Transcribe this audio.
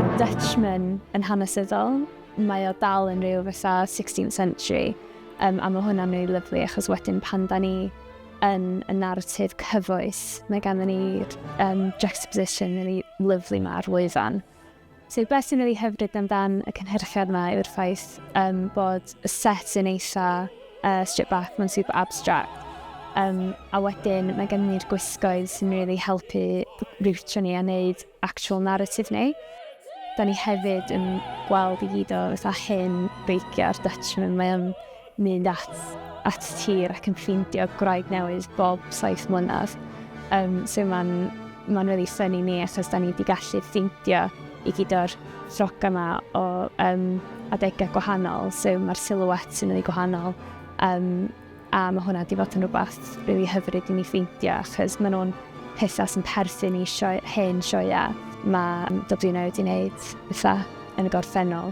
Mae'r Dutchman yn hanesyddol, mae o dal yn rhyw fatha 16th century, a mae hwnna'n really lyfli achos wedyn pan da ni yn y narratif cyfoes, mae ganddyn ni'r juxtaposition really lyfli 'ma ar lwyfan. So beth sy'n really hyfryd amdan y cynhyrchiad yma yw'r ffaith bod y set yn eitha stripped back, mae'n super abstract. A wedyn mae gen ni'r gwisgoedd sy'n really helpu rootio ni a wneud actual narrative ni. Da ni hefyd yn gweld i gyd o fatha hen beicio'r Dutchman. Mae o'n mynd at tir ac yn ffeindio gwraig newydd bob 7 mlynedd. So mae'n really funny ni achos da ni wedi gallu ffeindio i gyd o'r ffroga yma o adegau gwahanol. So mae'r silhouettes yn really gwahanol. A mae hwnna wedi fod yn rhywbeth really hyfryd i ni ffeindio achos maen nhw'n pethau sy'n perthyn i hen sioeau mae WNO wedi wneud fatha yn y gorffennol.